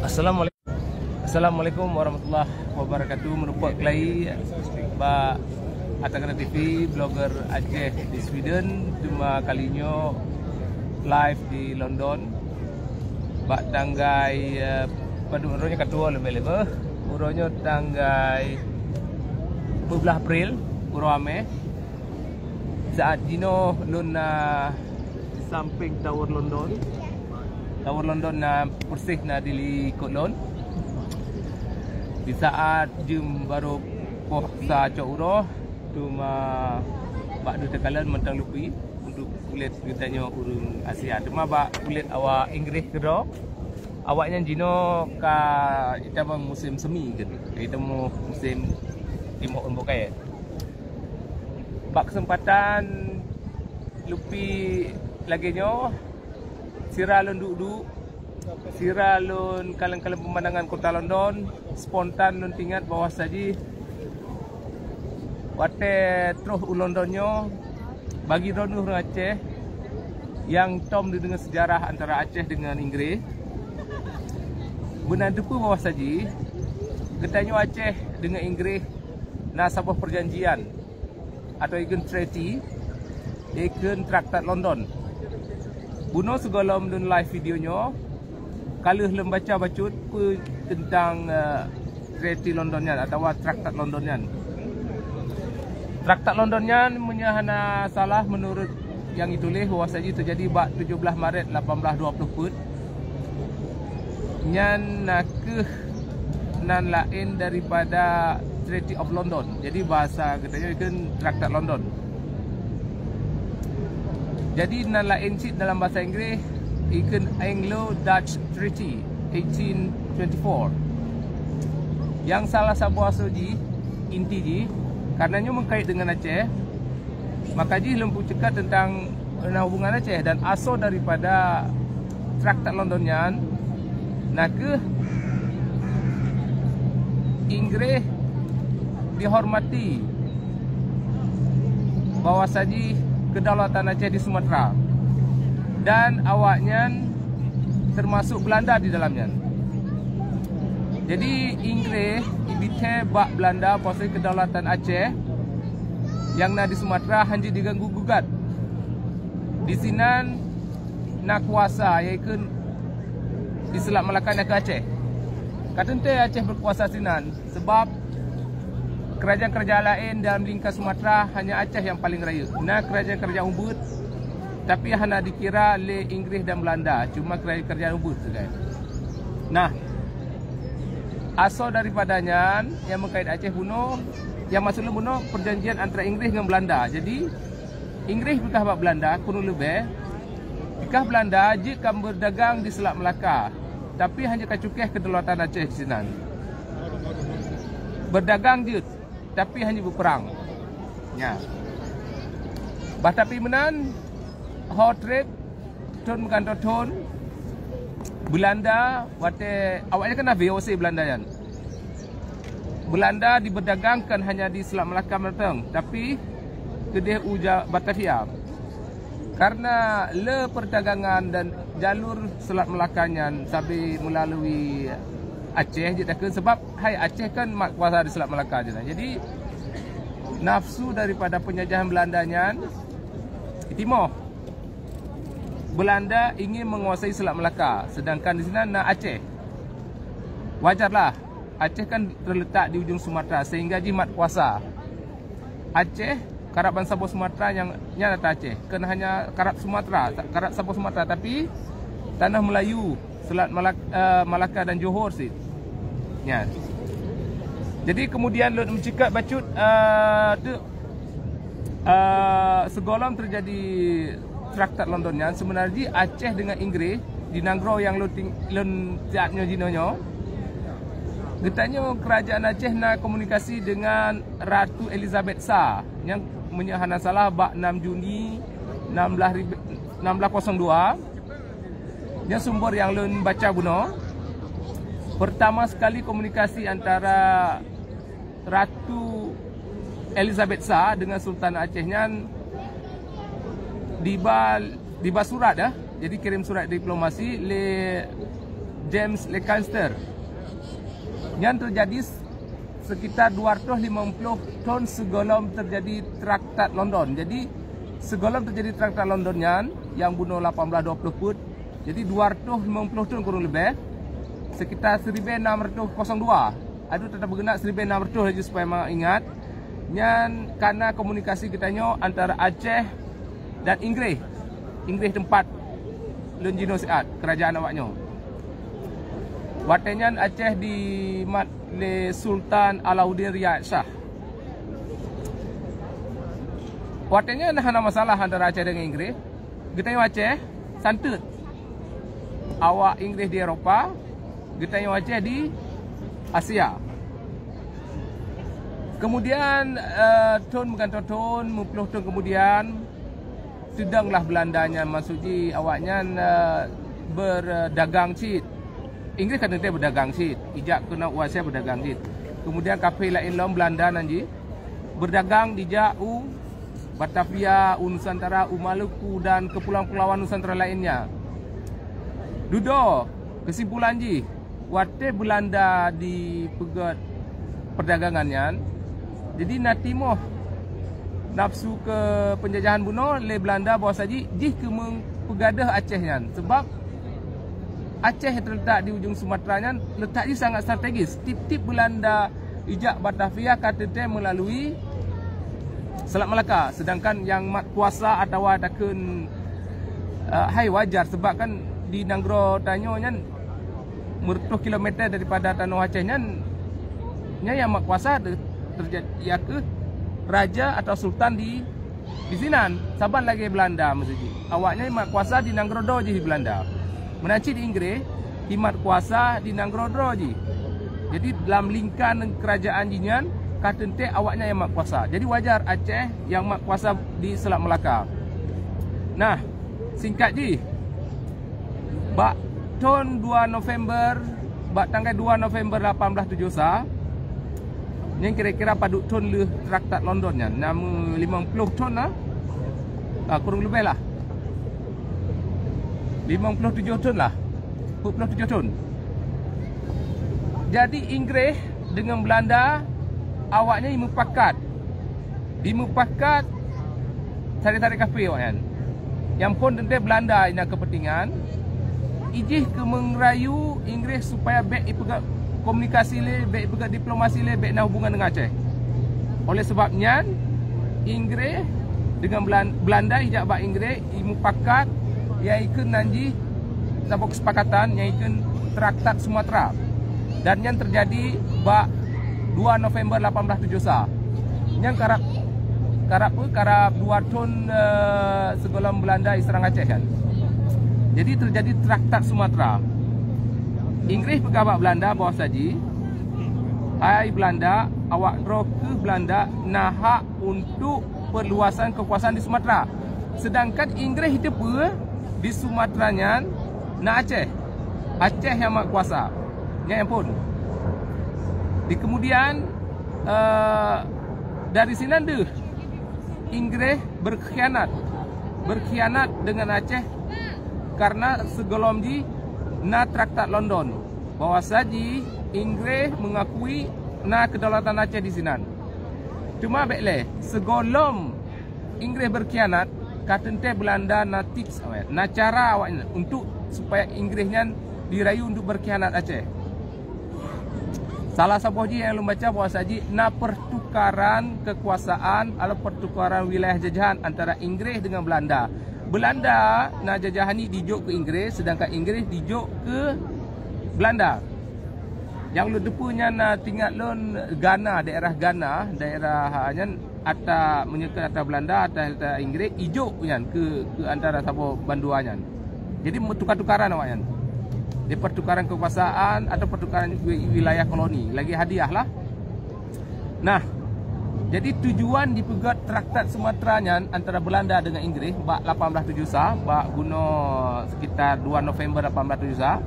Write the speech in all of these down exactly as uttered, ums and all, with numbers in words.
Assalamualaikum. Assalamualaikum warahmatullahi wabarakatuh. Meureumpok keuhai bak Atakana T V, blogger Aceh di Sweden. Teuma kali nyoe live di London. Bak tanggai, eh, padum uroe nyoe ka tuwoe leubeh-leubeh. Uroe nyoe tanggai dua belas April, uroe Amé. Saat jinoe lôn na di sampéng Tower London. Tower London na peuséh na di likot lôn. Di saat jeuem barô poh sa cok uroe, teuma bak dua takalon mantong lupi untuk kulét geutanyoe ureuëng Asia. Teuma bak kulét awak Inggréh keudroe, awaknyan jinoe ka jitamong musém semi, kan? Ka jitamong musém timok leumbok kayèe. Bak keuseumpatan lupi lagèe nyoe, sira lôn duek-duek, sira lôn kalon-kalon peumandangan kota London, spontan lôn teuingat bahwa sajih watèe troh u London nyoe, bagi droeneuh ureuëng Aceh nyang tom neudeungoe seujarah antara Aceh deungon Inggréh, meunan teupeue bahwa sajih geutanyoe Aceh deungon Inggréh na saboh peujanjian atau ikheun treaty, ikheun Traktat London. Bunoe sigohlom lôn live video nyoe, ka lheueh lôn baca bacut peue teuntang, eh, treaty London nyan atawa Traktat London nyan. Traktat London nyan, meunyoe hana salah, meunurot nyang jituléh, bahwa sajih teujadi bak tujoh blaih Maret lapan blaih dua ploh peuet, nyan na kheueh nan laén daripada Treaty of London. Jadi, bahasa geutanyoe ikheun Traktat London. Jadi, nan laén cit dalam bahasa Inggréh, ikheun Anglo-Dutch Treaty eighteen twenty-four. Nyang salah saboh asoe jih, inti jih, karena nyoe meukait deungon Aceh, maka jih lôn peuceukat teuntang na hubungan Aceh dan asoe daripada Traktat London nyan, na kheueh Inggréh dihormati bahwa sajih kedaulatan Aceh di Sumatera dan awaknyan termasuk Belanda di dalam nyan. Jadi, Inggréh ibithèe bak Belanda bahwa sajih kedaulatan Aceh nyang na di Sumatera hana jeuet diganggu gugat. Di sinan na kuasa, yaitu di Selat Melaka nyang keu Aceh. Ka teuntèe Aceh beukuasa sinan, sabab keurajeuen-keurajeuen laén dalam lingka Sumatera hanya Aceh nyang paleng rayeuk. Na keurajeuen-keurajeuen ubit, tapi hana dikira lé Inggréh dan Belanda, cuma keurajeuen-keurajeuen ubit sagai. Nah, asoe daripada nyan nyang meukait Aceh bunoe, nyang maksud lôn bunoe peujanjian antara Inggréh ngon Belanda. Jadi, Inggréh peugah bak Belanda, kureueng leubeh, peugah Belanda jeuet ka beudagang di Selat Melaka, tapi hana ka cukéh kedaulatan Aceh sinan. Beudagang jeuet, tapi hana beupeurang. Nya. Bah tapi meunan, ho trép thon meugantoe thon, Belanda watèe awaknyan kan na V O C Belanda nyan. Belanda dipeudagangkan hanya di Selat Melaka mantong, tapi keudeh u ja-, Batavia. Karena le perdagangan dan jalur Selat Melaka nyan sabe melalui Aceh jeuet takheun, sebab hai Aceh kan mat kuasa di Selat Melaka je nah. Jadi nafsu daripada penjajahan Belanda nyan itimoh. Belanda ingin menguasai Selat Melaka, sedangkan di sinan na Aceh. Wajarlah, Aceh kan terletak di ujung Sumatera sehingga jih mat kuasa. Aceh karab bansaboh Sumatera nyang nyan ata Aceh, kon hanya karab Sumatera, ta-, karab saboh Sumatera, tapi tanah Melayu, Selat Malak-, eh, Malaka dan Johor sit. Nyan. Jadi kemudian lôn meuceukat bacut, eh, tu, eh, sigohlom teujadi Traktat London nyan, seubeunarjih Aceh deungon Inggréh di nanggroe nyang lôn ting-, lôn siat nyoe jinoe nyoe. Geutanyoe keurajeuen Aceh na komunikasi deungon Ratu Elizabeth sa, nyang meunyoe hana salah bak enam Juni enam belas ribu, enam belas kosong dua. Nyan sumber nyang lôn baca bunoe. Pertama sekali komunikasi antara Ratu Elizabeth sa deungon Sultan Aceh nyan diba, diba surat, ya. Jadi kirim surat diplomasi lé James Lancaster. Nyan teujadi sekitar dua ratus limong ploh thon sigohlom teujadi Traktat London. Jadi, sigohlom teujadi Traktat London nyan, nyang bunoe lapan belas dua puluh peuet, jadi dua ratus limong ploh thon kurang leubeh, sekitar siribee nam ratus kosong dua. Aduh, teutap beugeunak siribee nam ratus laju supaya ma-, ingat. Nyan kana komunikasi geutanyoe antara Aceh dan Inggréh. Inggréh teumpat lôn jinoe siat keurajaan awaknyoe. Watée nyan Aceh dimat lé Sultan Alauddin Riyad Shah. Watée nyan hana masalah antara Aceh dengan Inggréh. Geutanyoe Aceh santeut. Awak Inggréh di Eropa, geutanyoe Aceh di Asia. Kemudian, eh, thon meugantoe thon, meuploh thon kemudian, teudonglah Beulanda nyan, maksud jih awaknyan, eh, berdagang cit. Inggréh ka teuntée berdagang cit, ijak keunoe u Asia berdagang cit. Kemudian kaphé laén lom Beulanda nan jih berdagang dijak u Batavia, u Nusantara, u Maluku dan kepulau-pulauan Nusantara lainnya. Dudoe, keusimpulan jih, watée Beulanda dipeugét perdagangan nyan, jadi na timoh nafsu keu penjajahan bunoe lé Beulanda bahwa saji jih keu meupeugadeuh Aceh nyan. Sebab Aceh yang terletak di ujung Sumatera nyan letak jih sangat strategis. Tiep-tiep Beulanda ijak Batavia ka teuntée melalui Selat Malaka, sedangkan nyang mat kuasa atawa takheun, eh, hai wajar, sebab kan di nanggroe tanyoe nyan meureutoh kilometer daripada tanoh Aceh nyan, nyan nyang mat kuasa te-, teujadi, yakeuh raja atau sultan di, di sinan. Saban lagée Beulanda meuseujih. Awaknyan mat kuasa di nanggroe droe jih di Beulanda. Meunan cit di Inggréh, imat kuasa di nanggroe droe jih. Jadi, lam lingka keurajaan jih nyan, ka teuntée awaknyan nyang mat kuasa. Jadi, wajar Aceh nyang mat kuasa di Selat Melaka. Nah, singkat jih, bak thon dua November, bak tanggai dua November lapan belas tujoh sa, nyan kira-kira padub thon lheueh Traktat London nyan, na meulimong ploh thon lah. Ah, kurang leubeh lah. Limong ploh tujoh thon lah. Empat puluh tujoh thon. Jadi, Inggréh deungon Beulanda, awaknyan meupakat. Dimeupakat sabe-sabe kafé awaknyan. Nyang phon teuntée Beulanda nyang keupeuntengan, ijih keu meurayu Inggréh supaya bék ipeugét komunikasi lé, bék ipeugét diplomasi lé, bék na hubungan deungon Aceh. Oleh sabab nyan, Inggréh deungon Belan-, Beulanda ijak bak Inggréh, imupakat, nyang ikheun nan jih saboh keusepakatan, nyang ikheun Traktat Sumatera. Dan nyan teujadi bak dua November lapan belas tujoh sa. Nyan karab, karab peue? Karab dua thon, eh, sigohlom Beulanda iseurang Aceh kan. Jadi teujadi Traktat Sumatera. Inggréh peugah bak Beulanda bahwa saji, "Hai Beulanda, awak droe keuh Beulanda na hak untuk perluasan kekuasaan di Sumatera." Sedangkan Inggréh iteupeue di Sumatera nyan na Aceh. Aceh nyang mat kuasa. Nyan nyang phon. Di kemudian, eh, dari sinan deuh Inggréh berkhianat. Berkhianat dengan Aceh karena sigohlom jih na Traktat London. Bahwa saji Inggréh mengakui na kedaulatan Aceh di sinan. Teuma bék lé, sigohlom Inggréh berkhianat, ka teuntée Beulanda na tips awaknyan, na cara awaknyan untuk supaya Inggréh nyan dirayu untuk berkhianat Aceh. Salah saboh jih nyang lôn baca bahwa saji na pertukaran kekuasaan atau pertukaran wilayah jajahan antara Inggréh dengan Beulanda. Beulanda na jajahan nyan dijok keu Inggréh, sedangkan Inggréh dijok keu Beulanda. Nyang lôn teupeue nyan, ah, teuingat lôn Ghana, daerah Ghana, daerah, ah, nyan ata, meunyoe keu ata Beulanda, ata, ata Inggréh, ijok nyan keu, keu antara saboh bandua nyan. Jadi, meutukar-tukaran awaknyan. Di pertukaran kekuasaan atau pertukaran wi-, wilayah koloni, lagi hadiah lah. Nah, jadi tujuan dipeugét Traktat Sumatera nyan antara Beulanda dengan Inggréh bak lapan belas tujoh sa, bak bunoe sekitar dua November lapan belas tujoh sa.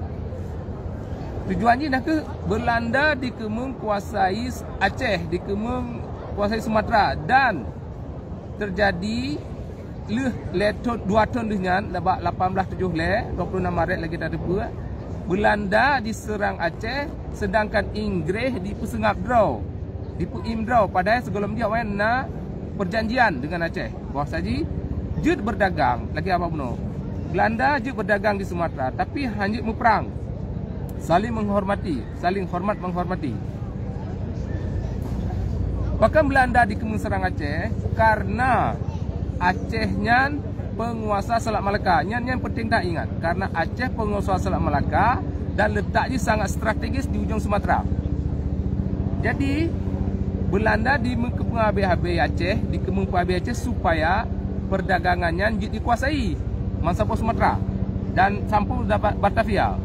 Tujuan jih nakeuh Beulanda dikeumeung kuasai Aceh, dikeumeung kuasai Sumatera, dan teujadi lheueh lhée thon, dua thon lheueh nyan, bak lapan belas tujoh lhée, dua puluh enam Maret lagée tateupeue, Belanda diseurang Aceh, seudangkan Inggréh dipeuseungab droe, dipeuiem droe, padahai sigohlom jih awaknyan na peujanjian deungon Aceh bahwa saji jeuet beudagang lagée haba bunoe. Belanda jeuet beudagang di Sumatera, tapi hana jeuet meuprang. Saling menghormati, saling hormat menghormati. Pakon Belanda dikeumeung seurang Aceh? Karena Aceh nyan peunguasa Selat Malaka. Nyan, nyan peunteng that ingat. Karena Aceh peunguasa Selat Malaka dan letak jih sangat strategis di ujong Sumatera. Jadi, Belanda dikeumeung peuhabéh-habéh Aceh, dikeumeung peuhabéh Aceh supaya peudagangan nyan jeuet dikuasai bansaboh Sumatera dan sampoe Batavia.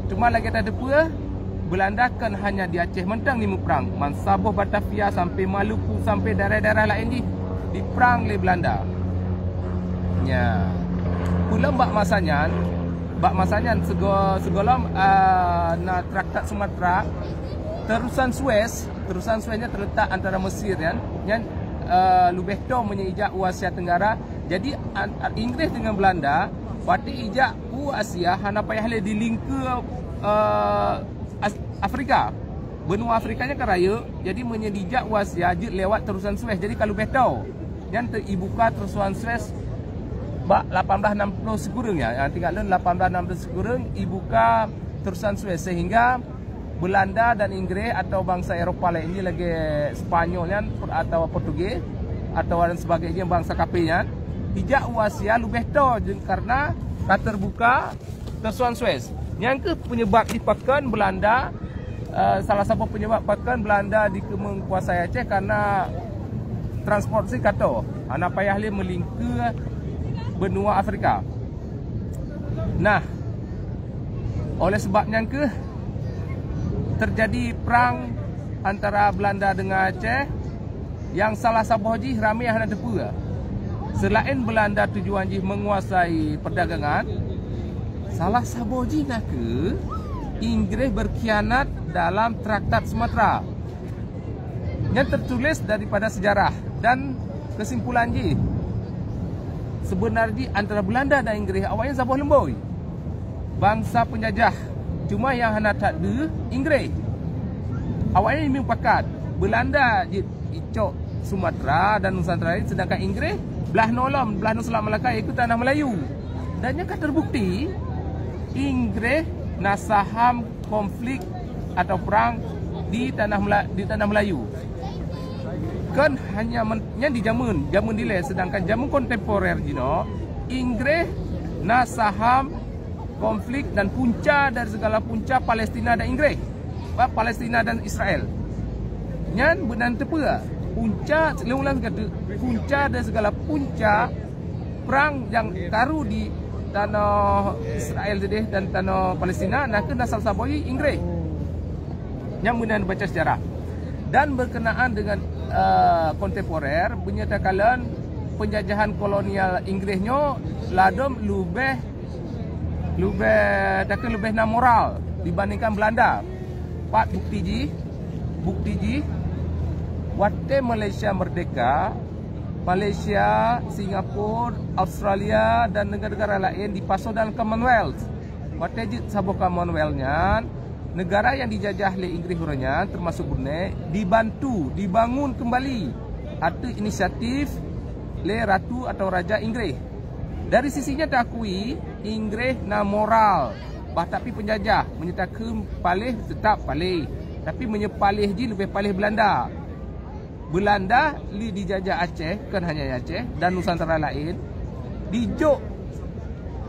Cuma lagée tateupeue, Belanda kon hanya di Aceh mantong jimeuprang, bansaboh Batavia sampoe Maluku, sampoe daerah-daerah laén jih diprang lé Belanda. Nya. Peulom bak masa nyan, bak masa nyan sigohlom, ah, na Traktat Sumatera, Terusan Suez, Terusan Suez nyan teuletak antara Mesir nyan, nyan, ah, leubeh toe meunyoe ijak u Asia Tenggara. Jadi, Inggréh deungon Belanda, watée ijak u Asia hana payah lé dilingkeue, ah, Afrika. Benua Afrika nyan ka rayeuk, jadi meunyoe dijak u Asia jeuet lewat Terusan Suez, jadi ka leubeh toe. Nyan ibuka Terusan Suez bak lapan belas enam puluh sikureueng, ya. Tinggai lôn, lapan belas enam puluh sikureueng ibuka Terusan Suez, sehingga Belanda dan Inggréh atau bansa Eropa laén jih lagée Spanyol nyan atau Portugis atau dan sebagainya, bansa kafé nyan ijak u Asia leubeh toe karena ka teubuka Terusan Suez. Nyan kheueh peunyebab jih pakon Belanda, eh, salah saboh peunyebab pakon Belanda dikeumeung kuasai Aceh, karena transport jih ka toe, hana payah lé meulingkeue benua Afrika. Nah, oleh sebab nyan kheueh teujadi prang antara Belanda deungon Aceh. Nyang salah saboh jih ramé hana teupeue. Seulaén Belanda tujuan jih meunguasai peudagangan, salah saboh jih nakeuh Inggréh beurkhianat dalam Traktat Sumatera. Nyan teutuléh daripada seujarah dan keusimpulan jih, seubeuna jih antara Belanda dan Inggréh awaknyan saboh leumbôi. Bansa peunjajah, cuma nyang hana that deuh Inggréh. Awaknyan meupakat, Belanda jeuet icok Sumatera dan Nusantara, seudangkan Inggréh blah noe lom, blah noe Selat Malaka, yaitu tanah Melayu. Dan nyan ka teubukti, Inggréh na saham konflik atau prang di tanah Mela-, di tanah Melayu. Kon hanya men-, nyan di jameun, jameun dilée, seudangkan jameun kontemporer jinoe, Inggréh na saham konflik dan punca dari segala punca Palestina dan Inggréh, ba Palestina dan Israel. Nyan beunan teupeue, punca, lôn ulang sikali, punca dari segala punca prang nyang karu di tanoh Israel teuh dan tanoh Palestina, nakeuh na saboh Inggréh. Nyang meunan baca sejarah. Dan berkenaan dengan, eh, kontemporer, meunyoe takalon penjajahan kolonial Inggréh nyoe ladom leubeh, leubeh, takheun leubeh na moral dibandingkan Belanda. Pat bukti jih? Bukti jih, watée Malaysia merdeka, Malaysia, Singapura, Australia dan negara-negara laén dipasoe dalam Commonwealth. Watée jeuet saboh Commonwealth nyan, negara nyang dijajah lé Inggréh uroe nyan, teumasok Brunei, dibantu dibangun keumbali ateueh inisiatif lé ratu atau raja Inggréh. Dari sisi nyan taakui, Inggréh na moral, bah tapi peunjajah, meunyoe takheun paléh, teutap paléh. Tapi meunyoe paléh jih leubeh paléh Belanda. Belanda lé dijajah Aceh, kon hanya Aceh, dan Nusantara laén, dijok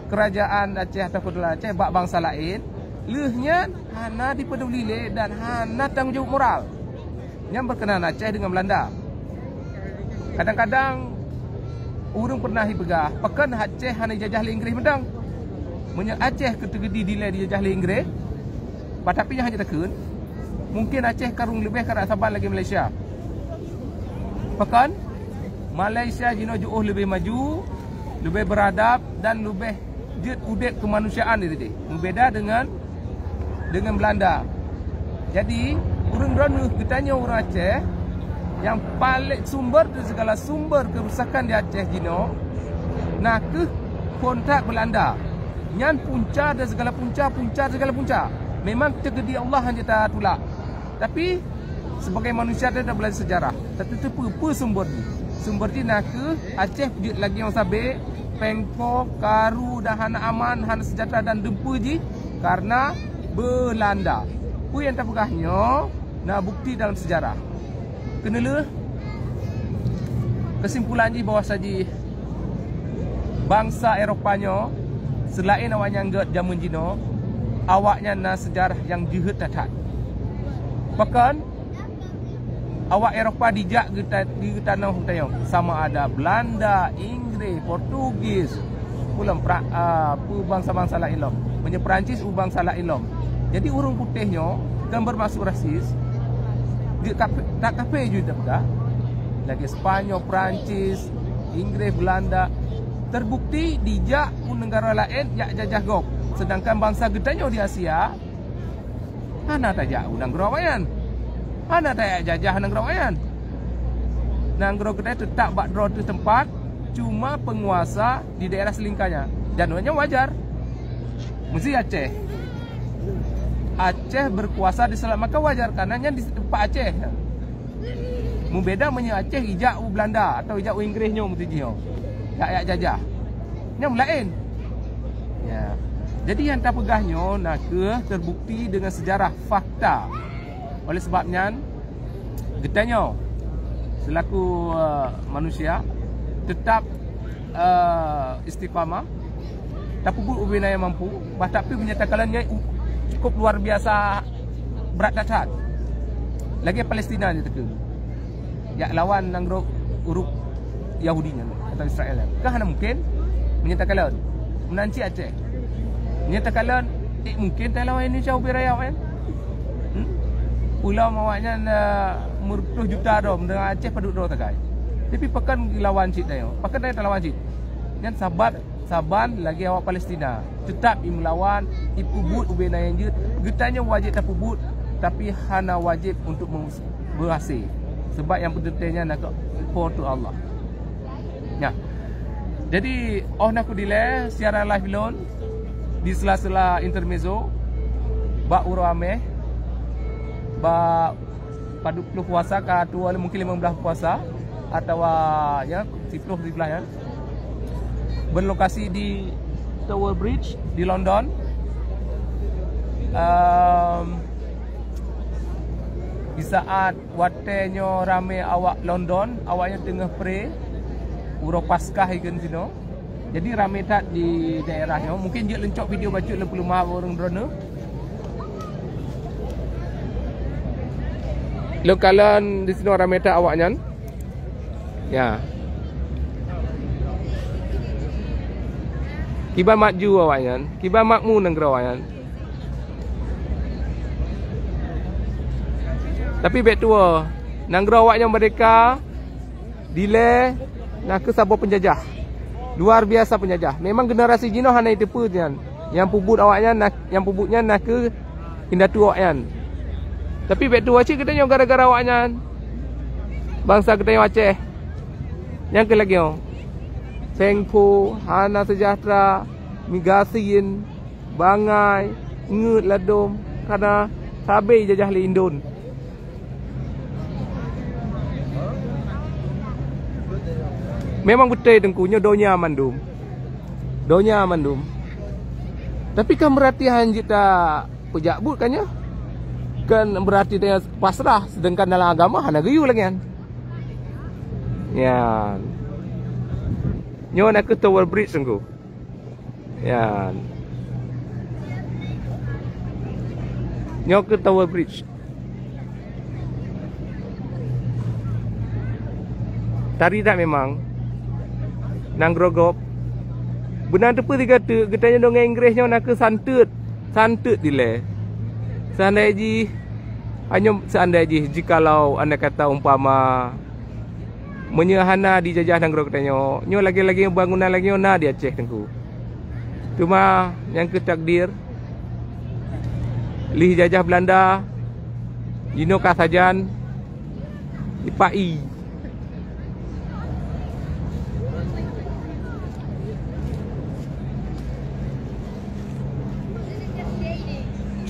keurajaan Aceh atau keudulatan Aceh bak bansa laén, lheueh nyan hana dipeuduli lé dan hana tanggong jaweueb moral. Nyan berkenaan Aceh deungon Belanda. Kadang-kadang ureuëng pernah jipeugah, pakon Aceh hana dijajah lé Inggréh mantong? Meunyoe Aceh keuteuk geudi dilée dijajah lé Inggréh, bah tapi nyang hana takheun, mungkin Aceh karong leubeh karap saban lagée Malaysia. Pakon? Malaysia jinoe jiôh leubeh maju, leubeh beuradab dan leubeh jeuet udeb keumanusiaan di situ. Meubeda deungon, deungon Belanda. Jadi, ureuëng droeneueh geutanyoe ureuëng Aceh, nyang paléng sumber dari segala sumber keurusakan di Aceh jinoe, nakeuh kontrak Belanda. Nyan punca dari segala punca, punca dari segala punca. Memang takdir Allah hana tatulak. Tapi, sebagai manusia, kita belajar sejarah. Tapi teupeue, peue sumber jih? Sumber jih nakeuh Aceh jeuet lagée nyang sabé, péng po, karu, dan hana aman, hana sejahtera dan dumpeue jih karena Beulanda. Peue nyang tapeugah nyoe na bukti dalam sejarah. Keuneulheueh, keusimpulan jih bahwa saji bansa Eropa nyoe, seulaén awaknyan gét jamén jinoe, awaknyan na seujarah nyang jeuhet that-that. Pakon awak Eropa dijak geuta-, geutanyoe tanyoe, sama ada Beulanda, Inggréh, Portugis, ulôn pra-, a, peue bansa-bansa laén lom. Meunyoe Perancis u bansa laén lom. Jadi ureuëng putéh nyoe kan bermaksud rasis, jeuet kafé, that kafé jeuet tapeugah. Lagée Spanyol, Perancis, Inggréh, Beulanda, terbukti dijak u neugara laén jak jajah gob. Sedangkan bansa geutanyoe di Asia hana tajak u nanggroe awaknyan. Hana tajak jajah nanggroe awaknyan. Nanggroe geutanyoe teutap bak droe teuh teumpat, cuma peunguasa di daerah seulingkanya. Dan nyan wajar. Meusti Aceh. Aceh berkuasa di Selat Malaka wajar, karena nyan di teumpat Aceh. Meubeda meunyoe Aceh ijak u Beulanda atau ijak u Inggréh nyoe meusti jih nyoe. Jak, jak jajah. Nyan laén. Ya. Jadi nyang tapeugah nyoe nakeuh terbukti dengan sejarah, fakta. Oleh sebab nyan, geutanyoe selaku, eh, manusia tetap, eh, istiqamah, tapeubuet ubena nyang mampu, bah tapi meunyoe takalon nyan u-, cukup luar biasa brat that-that. Lagée Palestina nyoe takheun. Jak lawan nanggroe Ureuëng Yahudi nyan atau Israel nyan. Kan hana mungkin. Meunyoe takalon, meunan cit Aceh. Meunyoe takalon, eh, mungkin talawan Indonesia ubé raya awaknyan. Hmm? Ulôn awaknyan, eh, meureutoh juta dom, dengan Aceh padub droe sagai. Tapi pakon geulawan cit tanyoe? Pakon tanyoe talawan cit? Nyan sabat, saban lagée awak Palestina. Tetap imeulawan, ipeubuet ubena nyang jeuet. Geutanyoe wajéb tapeubuet, tapi hana wajéb untuk mem-, beuhasé. Sebab nyang peuteuntée nyan nakeuh Po teu Allah. Nyan. Jadi, óh nakeuh dilée siaran live lôn di sela-sela intermezzo bak uroe Ameh, bak padub ploh puasa ka tuwoe lé mungkin lima belas puasa atawa, ya, siploh, siblaih, ya. Berlokasi di Tower Bridge di London. Ehm, di saat watée nyoe ramé awak London, awaknyan teungoh pray uroe Paskah ikheun sinoe. Jadi ramé that di daerah nyoe. Mungkin jeuet leuncok video bacut lôn peuleumah ureuëng droeneuh. Lôn kalon di sinoe ramé that awaknyan. Ya. Kiban maju awaknyan, kiban makmu nanggroe awaknyan. Tapi bék tuwoe, nanggroe awaknyan merdeka, dilée nakeuh saboh peunjajah. Luar biasa peunjajah. Memang generasi jinoe hana jiteupeue nyan. Nyang peubuet awaknyan na-, nyang peubuet nyan nakeuh indatu awaknyan. Tapi bék tuwoe cit geutanyoe gara-gara awaknyan. Bansa geutanyoe Aceh. Nyang keu lagée nyoe. Péng po, hana seujahteura, migasin, bangai, ngeuet ladôm, kana sabé jajah lé indon. Memang beutôi Teungku, nyoe donya mandum. Donya mandum. Tapi kan beurati han jeuet tapeujak buet kan nyoe? Kan beurati tanyoe pasrah, sedangkan dalam agama hana geuyue lagée nyan. Nyan. Nyoe nakeuh Tower Bridge Teungku. Nyan. Nyoe keuh Tower Bridge. Tari that memang. Nanggroe gob. Beuna teupeue sigoe teuk, geutanyoe deungon Inggréh nyoe nakeuh santeut. Santeut dilée. Seandai jih, hanya seandai jih, jikalau andai kata umpama Meunyoe hana dijajah nanggroe geutanyoe, nyoe lagée-lagée bangunan lagée nyoe na di Aceh Teungku. Teuma nyang keuh takdir, lheueh jajah Beulanda, jinoe ka sajan, jipak ié.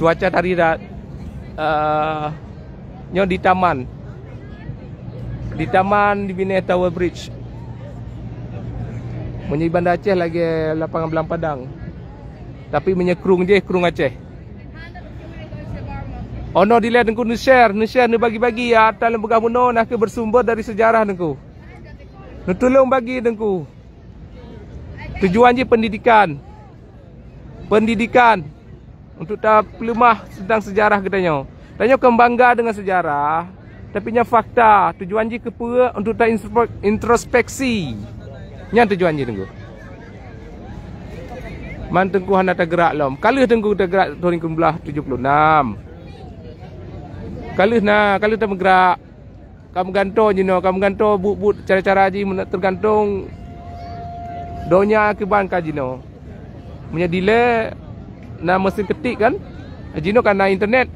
Cuaca tadi dah, eh, nyoe di taman. Di taman di Binèh Tower Bridge. Meunyoe Banda Aceh lagèe lapangan Blang Padang. Tapi meunyoe krueng jih, krueng Aceh. Ono dilèe Teungku neu-share, neu-share, neubagi-bagi, ya, ata lôn peugah bunoe na kheueh bersumber dari sejarah Teungku. Neutulông bagi Teungku. Tujuan jih pendidikan. Pendidikan. Untuk tapeuleumah tentang sejarah geutanyoe. Tanyoe kon bangga dengan sejarah, tapi nyan fakta. Tujuan jih keupeue? Untuk ta inspek-, introspeksi. Nyan tujuan jih Teungku. Man Teungku hana tageurak lom. Ka lheueh Teungku tageurak tahun tujuh belas tujuh puluh enam. Ka lheueh na, ka lheueh tameugrak. Ka meugantoe jinoe, ka meugantoe buet-buet cara-cara jih meunan, teugantung donya kiban ka jinoe. Meunyoe dilèe na mesin ketik kan, jinoe ka na internet.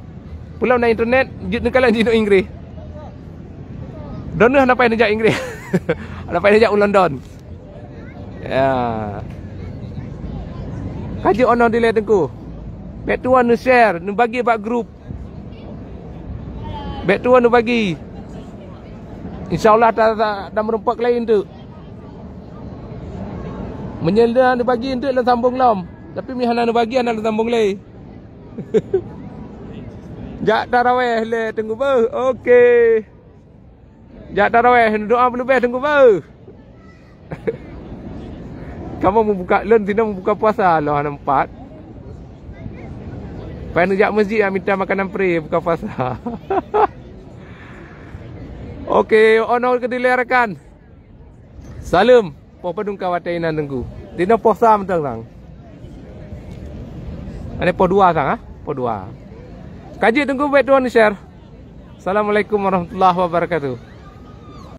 Peulom na internet, jeuet neukalon jinoe Inggris. Droeneuh hana payah neujak Inggris. Hana payah neujak u London. Ya. Ka jeuet ono dilèe Teungku. Bèk tuwoe neu-share, neubagi bak grup. Bèk tuwoe neubagi. Insya Allah ta, ta, ta meurumpok lé eunteuk. Meunyoe na neubagi eunteuk lôn sambong lom. Tapi meunyoe hana neubagi hana lôn sambong lé. Jak tarawèh lé Teungku beuh. Oke. Jak tarawèh, doa peuleubèh Teungku beuh. Kamoe meubuka, lôn sinoe meubuka puasa lôn hana meupat. Payah neujak masjid nak mita makanan free buka puasa. Oke, ono keudilèe rakan. Saleuem, poh padum ka watèe inan Teungku. Sinoe poh sa mantong sang. Ada poh dua sang ah, poh dua. Ka jeuet Teungku bèk tuwoe neu-share. Assalamualaikum warahmatullahi wabarakatuh.